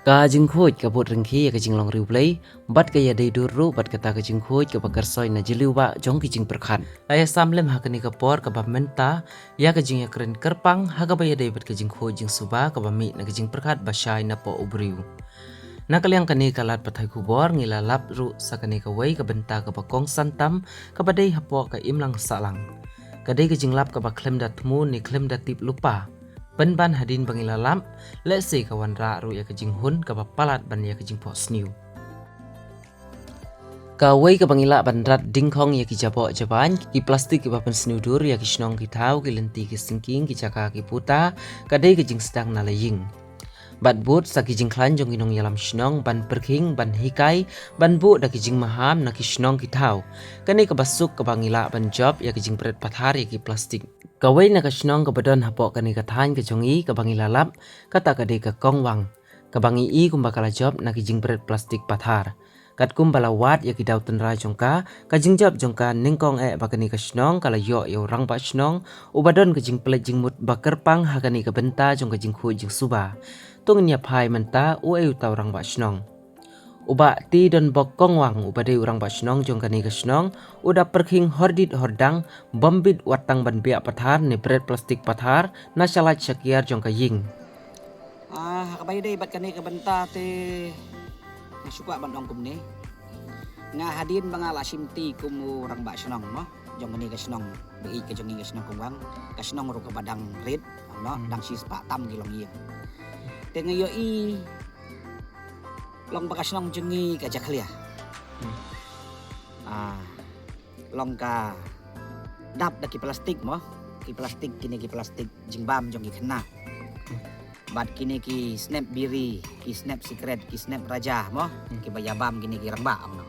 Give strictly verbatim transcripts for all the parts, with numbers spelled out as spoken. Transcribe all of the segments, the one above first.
Ka jingkhuid ka bud ryngkhi ïa ka jinglong riewblei bad ka ïadei dur ruh bad kata ka jingkhuid kaba kyrsoi na jylliew bah jong ki jingpyrkhat. La ïasam lem ha kane ka por kaba mynta ïa ka jingïakren kyrpang ha kaba ïadei bad ka jingkhuid jingsuba kaba mih na ka jingpyrkhat ba shai napoh u briew. Na ka liang kane ka lad pathai khubor ngi la lap ruh sa kane kawei ka bynta kaba kongsan tam kaba dei hapoh ka imlang sahlang. Ka dei ka jinglap kaba khlem da thmu ne khlem da tip lypa. Pynban hadien ba ngi la lap, lehse ka wanrah ruh ïa ka jinghun kaba palat ban ïa ka jingphohsniew. Kawei kaba ngi lah ban rat dyngkhong ïa ki jaboh jaban, ki plastik kiba pynsniew dur ïa ki shnong ki thaw, ki lynti ki syngking, ki jaka ki puta, ka dei ka jingsdang na la ïing. Bad bud sa ki jingkhlaiñ jong ki nongïalam shnong ban pyrkhing, ban hikai, ban buh da ki jingmaham na ki shnong ki thaw. Kane kaba suk kaba ngi lah ban jop ïa ka jingbret pathar ïa ki plastik. Kawei na ka shnong kaba don hapoh kane ka thaiñ ka jong ngi kaba ngi la lap, kata ka dei ka Kongwang. Kaba ngi i kumba ka la jop na ki jingbret plastik pathar. Katkum ba la wad ïa ki daw tynrai jong ka, ka jingjop jong ka nyngkong eh ba kane ka shnong ka la ïoh ïa u rangbah shnong, uba don ka jingpynleit jingmut ba kyrpang ha kane ka bynta jong ka jingkhuid jingsuba. To ngin ïa phai mynta uei uta u rangbah shnong. U Bah T. Donbok Kongwang uba dei u rangbah shnong jong kane ka shnong, u da pyrkhing hordit hordang, bym bit wat tang ban biah pathar ne bret plastik pathar na shalait shakiar jong ka ïing. Ah, ha kaba ïadei bad kane ka bynta te nga shu kwah ban ong kumne. Nga hadien ba nga la shim ti kum u rangbah shnong mo, jong kane ka shnong ba ïeit ka jong ngi ka shnong Kongwang, ka shnong ruh kaba dang rit, no, hmm, dang shispah tam ki longïing. Te nga ïohi long ba ka shnong jong ngi ka jakhlia. Hmm. Ah, long ka dap da ki plastik mo, ki plastik, kine ki plastik jingbam jong ki khynnah. Hmm. Bad kine ki snep biri, ki snep sikret, ki snep raja mo, hmm, kiba ïabam kine ki rangbah, ong no.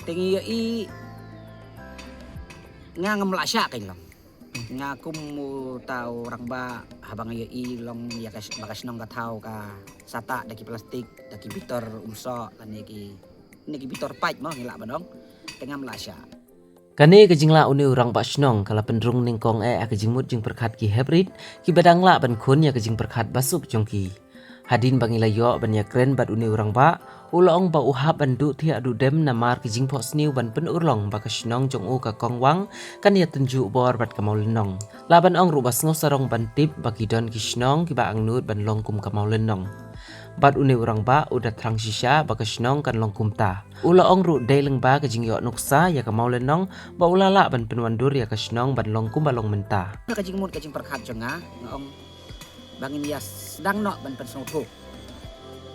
Te ngi ïohi nga ngam lah shah kein long. Nga kum uta u rangbah haba nga ïohi long ïa ka sh-, ba ka shnong ka thaw ka satah da ki plastik, da ki bitor umsoh, lane ki, ne ki bitor paip mo ngi lah ban ong. Te ngam lah shah. Kane ka jinglah une u rangbah shnong ka la pynrung nyngkong eh ha ka jingmut jingpyrkhat ki heprit, kiba dang lah ban khun ïa ka jingpyrkhat ba suk jong ki. Hadien ba ngi la ïoh ban ïakren bad une u rangbah, u la ong ba u hap ban duh thiah duh dem namar ka jingphohsniew ban pynurlong ba ka shnong jong u ka Kongwang kan ïa tynjuh bor bad ka Mawlynnong. Lah ban ong ruh ba sngewsarong ban tip ba ki don ki shnong kiba angnud ban long kum ka Mawlynnong. Bad une u rangbah u da thrang shisha ba ka shnong kan long kumta. U la ong ruh dei lyngba ka jingïoh nuksa ïa ka Mawlynnong ba u la lah ban pynwandur ïa ka shnong ban long kumba long mynta. Na ka jingmut ka jingpyrkhat jong nga, nga ong ba ngin ïa sdang noh ban pynsngewthuh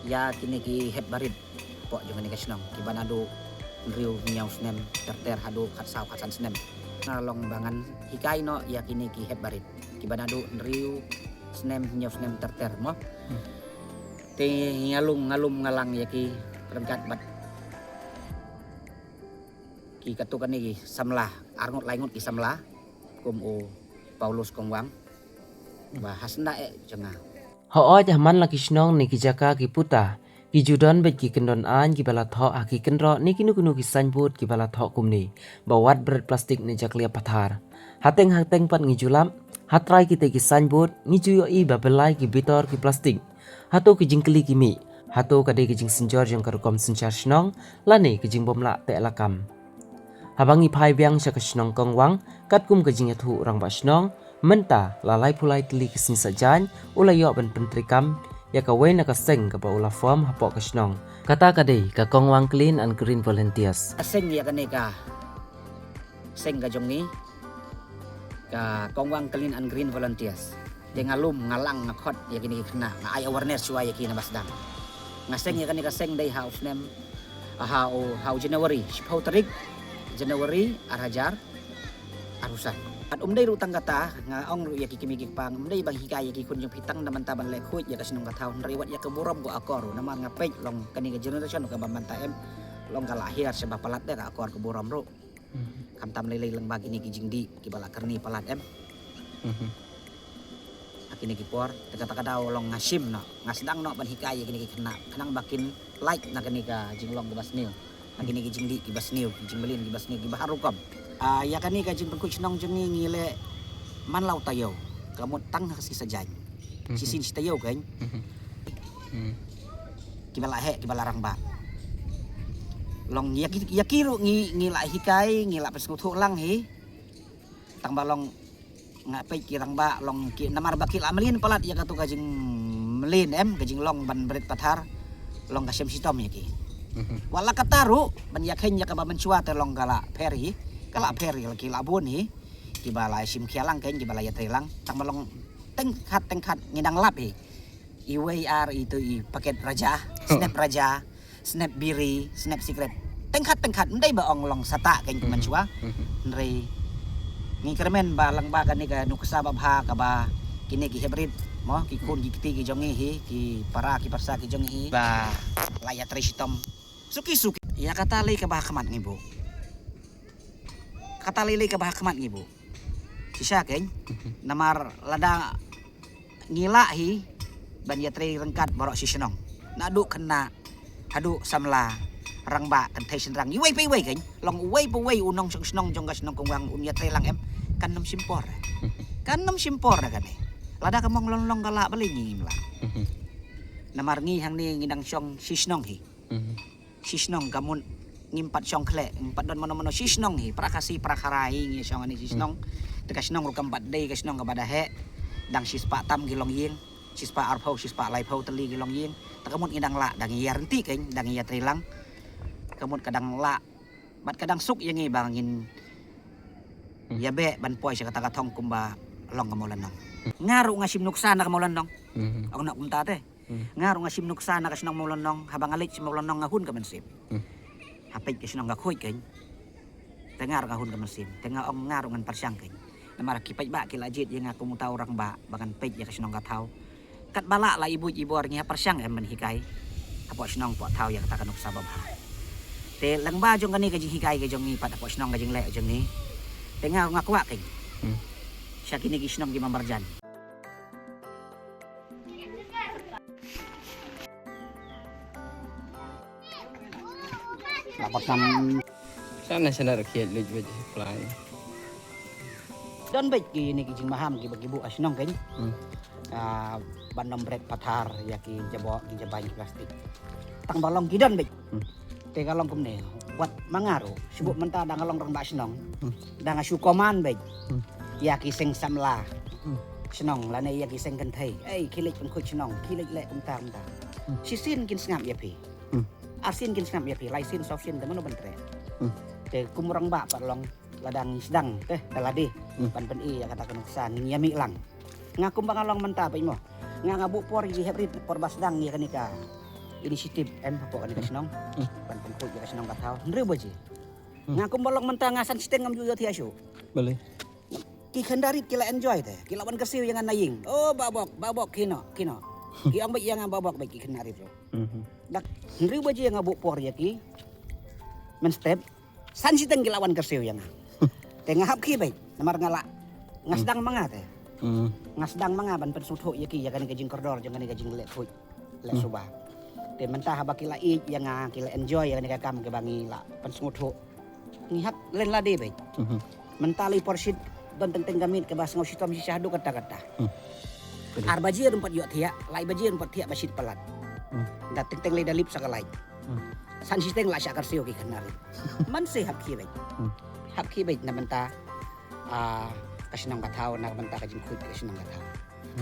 ïa kine ki hep barit hapoh jong kane ka shnong, kiba naduh hynriew hynñiew snem ter ter haduh khatsaw khatsan snem. Nga long ba ngan hikai noh ïa kine ki hep barit, kiba naduh hynriew snem hynñiew snem ter ter mo. Hmm. Te nga lum, nga lum nga lang ïa ki ryngkat bad ki katto katne ki samla, arngut laingut ki samla, kum u Paulus Kongwang, ba ha syndah eh jong nga. Hooid, ha man la ki shnong ne ki jaka ki puta, ki ju don beit ki kyndon aiñ kiba la thoh ha ki kynroh ne kino kino ki signboard kiba la thoh kumne, ba wat bret plastik ne jakhlia pathar. Hateng hateng pat ngi ju lap, ha trai kitei ki signboard ngi ju ïohi ba byllai ki bitor ki plastik. Hato ki jingkylli ki mih, hato ka dei ka jingsynjor jong ka rukom synshar shnong, lane ka jingbym lah teh lakam. Haba ngi phai biang sha ka shnong Kongwang, katkum ka jingïathuh u rangbah shnong, mynta la laiphew lai tylli ki sngi saitjaiñ u la ïoh ban pyntreikam ïa kawei na ka seng kaba u la form hapoh ka shnong. Kata ka dei ka Kongwang Clean and Green Volunteers. Ka seng ïa kane ka seng ka jong ngi, ka Kongwang Clean and Green Volunteers. Te nga lum, nga lang, nga khot ïa kine ki khynnah, nga ai awareness shuwa ïa ki na ba sdang. Nga seng ïa kane ka seng dei ha u snem, ha u, ha u January, shiphew tarik January ar hajar arphew san. Bad um dei ruh tang kata, nga ong ruh ïa ki kmie ki kpa, um dei ban hikai ïa ki khun jong phi tang na bynta ban leh khuid ïa ka shnong ka thaw, hynrei wat ïa ka burom ko akor ruh, namar nga peit long kane ka generation kaba mynta em, long ka la hiar sha ba palat de ka akor ka burom ruh. Hmm. Khamtam lei lei lyngba kine ki jingdih kiba la kyrni palat em. Hmm. Ha kine ki por, te kata ka daw long nga shim noh, nga sdang noh ban hikai ïa kine ki khynnah, khnang ba kin lait na kane ka jinglong kaba sniew, na kine ki jingdih kiba sniew, ki jingmlien kiba sniew, kiba har rukom. Ah, ïa kane ka jingpynkhuid shnong jong ngi ngi leh man la u taïew, ka mut tang ha ka sngi saitjaiñ. Hmm. Shisien shi taïew kein. Hmm. Hmm. Kiba la heh, kiba la rangbah. Long ïa ki, ïa ki ruh ngi, ngi la hikai, ngi la pynsngewthuh lang hi. Tang ba long nga peit ki rangbah long ki namar ba ki la mlien palat ïa katu ka jingmlien em, ka jinglong ban bret pathar, long ka shem shitom ïa ki. Mhm. Wat la katta ruh ban ïakheiñ ïa kaba mynshuwa te long ka la pher hi, ka la pher ïa ki la bun hi. Kiba la shim khia lang kein, kiba la ïatrei lang. Tang ba long teng khat teng khat ngi dang lap hi. Iwei ar itu i paket raja, snap raja, snap biri, snap secret. Teng khat teng khat, ndai ba ong long sata kein ki mynshuwa. Mhm. Hynrei ngi kyrmen ba lang ba kane ka nuksa babha kaba kine ki hybrid mo, ki khun ki kti ki jong ngi hi, ki para ki parsa ki jong ngi hi. Ba la ïatrei shitom. Suki suki. Ïa kata lei kaba ha khmat ngi buh. Kata lei lei kaba ha khmat ngi buh. Shisha kein. Mhm. Namar lada ngi lah hi ban ïatrei ryngkat baroh shi shnong. Naduh khynnah haduh samla, rangbah, kynthei shynrang. Iwei pa iwei kein. Long uwei pa uwei u nongshong shnong jong ka shnong Kongwang un ïatrei lang em. Kan ym shim por. Mhm. Kan ym shim por kane. Lada ka Mawlynlong ka lah balei ngi ngim lah. Mhm. Namar ngi hangne ngi dang shong shi shnong hi. Mhm. Shi shnong ka mut ngim pat shong khleh, ngim pat don mano mano shi shnong hi, para Khasi, para Khara hi ngi shong hangne shi shnong. Hmm. Te ka shnong ruh kam pat dei ka shnong kaba da heh, dang shispah tam ki longïing, shispah arphew, shispah laiphew tylli ki longïing. Te ka mut ngi dang lah, dang ïa rynti kein, dang ïa trei lang. Ka mut ka dang lah, bad ka dang suk ïa ngi ba ngin ïa beh ban poi sha kata ka thong kumba long ka Mawlynlong. Nga ruh nga shim nuksa na ka Mawlynlong. Mhm. Ong na kumta te. Hmm. Nga ruh nga shim nuksa na ka shnong Mawlynlong, haba nga leit sha Mawlynlong nga hun ka mynsiem. Hmm. Ha peit ka shnong ka khuid kein. Te nga ruh nga hun ka mynsiem. Te nga ong nga ruh ngan pyrshang kein. Namar ki paidbah ki la jied ïa nga kum uta u rangbah ba ngan peit ïa ka shnong ka thaw. Katba lah la i buit i bor ngi hap pyrshang em ban hikai. Hapoh shnong hapoh thaw ïa kata ka nuksa babha. Te lyngba jong kane ka jinghikai ka jong ngi pat hapoh shnong ka jingleh ka jong ngi. Te nga ruh nga kwah kein. Hmm. Sha kine ki shnong ki marjan. Lah ba kam. Sana sana rakyat luj luj plai. Don beit kine ki jingmaham kiba ki buh ha shnong kein. Hmm. Ah, ban ym bret pathar ïa ki jaboh ki jaban plastik. Tang ba long ki don beit. Hmm. Te ka long kumne, wat ma nga ruh, shu buh mynta dang long rangbah shnong. Hmm. Dang shu koman beit. Hmm. Ïa ki seng samla. Hmm. Shnong lane ïa ki seng kynthei. Ei, khie leit pynkhuid shnong, khie leit leh kumta kumta. Hmm. Shisien kin sngap ïa phi. Hmm. Arsien kin sngap ïa phi, laisien, sawsien, te mano ban treh. Hmm. Te kum rangbah pat long lada ngi sdang te da lade. Hmm. Ban pyni ïa kata ka nuksa ngin ïa mih lang. Nga kumba nga long mynta beit mo. Nga nga buh por ïa ki hep rit por ba sdang ïa kane ka initiative em hapoh kane ka shnong. Hmm. Ban pynkhuid ïa ka shnong ka thaw. Hynriew baje. Hmm. Nga kumba long mynta nga san shiteng ngam ju ïohthiah shuh. Balei? Ki khyndarit ki la enjoy te. Ki la wan kyrsiew ïa nga na ïing. Oh, Bah Bok, Bah Bok, kino, kino. Ki ong beit ïa nga Bah Bok beit ki khyndarit ruh. Mhm. Dak hynriew baje nga buh por ïa ki. Mynstep san shiteng ki la wan kyrsiew ïa nga. Te nga hap khie beit namar nga la, nga sdang ma nga te. Hmm. Nga sdang ma nga ban pynsngewthuh ïa ki ïa kane ka jingkordor jong kane ka jingleh khuid leh suba. Te mynta haba ki la ïeit ïa nga, ki la enjoy ïa kane ka kam kaba ngi la pynsngewthuh, ngi hap len lade beit. Mhm. Mynta lei por shit don teng teng ka miet kaba sngew shitom shisha haduh katta katta. Hmm. Ar baje ruh ym pat ïohthiah, lai baje ruh ym pat thiah ba shit palat. Hmm. Da teng teng lei da lip sa ka light. Hmm. San shiteng la shah kyrsiew ki khyndarit. Mynsiem hap khie beit. Hmm. Hap khie beit na bynta, ah, ka shnong ka thaw, na bynta ka jingkhuid ka shnong ka thaw.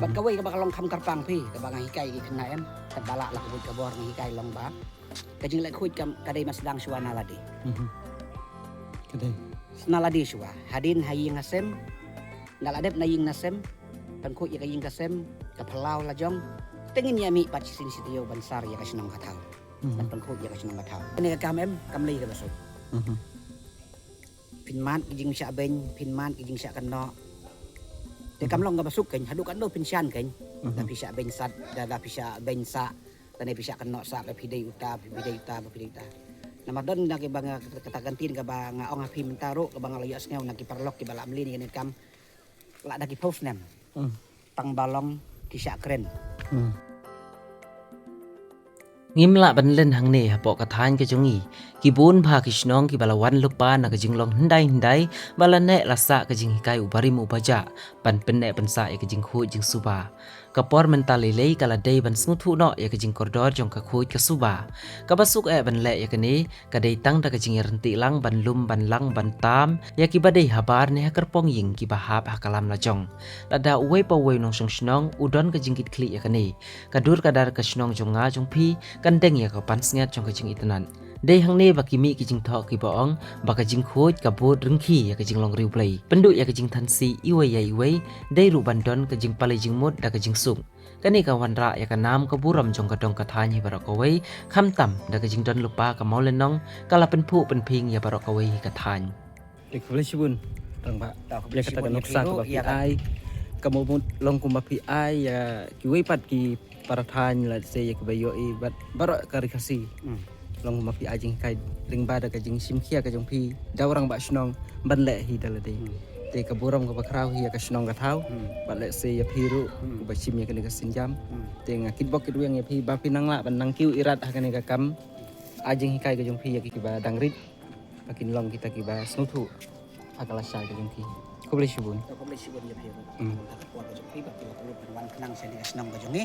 Bad kawei kaba ka long kham kyrpang phi, kaba nga hikai ki khynnah em, katba lah la ka buit ka bor nga hikai long ba ka jingleh khuid ka dei ban sdang shuwa na lade. Mhm. Ka dei. Na lade shuwa. Hadien ha ïing ha sem, nga la dep na ïing na sem, pynkhuid ïa ka ïing ka sem, ka phyllaw la jong. Te ngin ïa mih pat shisien shi taïew ban sar ïa ka shnong ka thaw. Mhm. Ban pynkhuid ïa ka shnong ka thaw. Kane ka kam em, kam lei kaba suk. Mhm. Phin mad ki jingshah beiñ, phin mad ki jingshah kynnoh. Te kam long kaba suk kein, haduh katno phin shan kein. Mhm. Da phi shah beiñ sat, da, da phi shah beiñ sah, da ne phi shah kynnoh sah, ba phi dei uta, ba phi dei uta, ba phi dei uta. Namar don na kiba nga kata ka ktien kaba nga ong ha phi mynta ruh, kaba nga la ïohsngew na ki paralok kiba la mlien ïa kane ka kam. La da ki phew snem. Hmm. Tang ba long ki shah kren. Hmm. Ngim lah ban len hangne hapoh ka thaiñ ka jong ngi. Ki bun bha ki shnong kiba la wan lypa na ka jinglong hyndai hyndai, ba la neh la sah ka jinghikai u barim u bajah, ban pynneh pynsah ïa ka jingkhuid jingsuba. Ka por mynta lei lei ka la dei ban sngewthuh noh ïa ka jingkordor jong ka khuid ka suba. Kaba suk eh ban leh ïa kane ka dei tang da ka jingïaryntih lang ban lum ban lang ban tam ïa kiba dei habar ne ha kyrpong ïing kiba hap ha ka lam la jong. Lada uwei pa uwei u nongshong shnong u don ka jingkitkhlieh ïa kane, ka dur ka dar ka shnong jong nga jong phi kan deng ïa ka pansngiat jong ka jingitynnad. Dei hangne ba ki mih ki jingthoh kiba ong ba ka jingkhuid ka bud ryngkhi ïa ka jinglong riewblei. Pynduh ïa ka jingthansi iwei ïa iwei, dei ruh ban don ka jingpalei jingmut da ka jingsuk. Kane ka wanrah ïa ka nam ka burom jong ka dong ka thaiñ hi baroh kawei, khamtam da ka jingdon lypa ka mawlynnong ka la pynphuh pynphieng ïa baroh kawei hi ka thaiñ. Te khublei shibun, Rangbah. Ta khublei shibun ïa kata ka nuksa kaba phi ai. Ka mut long kumba phi ai ïa kiwei pat ki para thaiñ, lehse ïa kiba ïohi bad baroh ka Ri Khasi. Hmm. Long kumba phi ai jinghikai lyngba da ka jingshim khia ka jong phi da u rangbah shnong ban leh hi da lade. Hmm. Te ka burom kaba khraw hi ïa ka shnong ka thaw. Hmm. Bad lehse ïa phi ruh, hmm, uba shim ïa kane ka sienjam. Hmm. Te nga kitbok kitweng ïa phi ba phi nang lah ban nang kiew irat ha kane ka kam. Ai jinghikai ka jong phi ïa kiba dang rit ba kin long kita kiba sngewthuh ha ka lashai ka jong phi. Khublei shibun. Khublei shibun ïa phi ruh. Hmm. Ka por ka jong phi ba phi la pynlut ban wan khnang sha kane ka shnong ka jong ngi.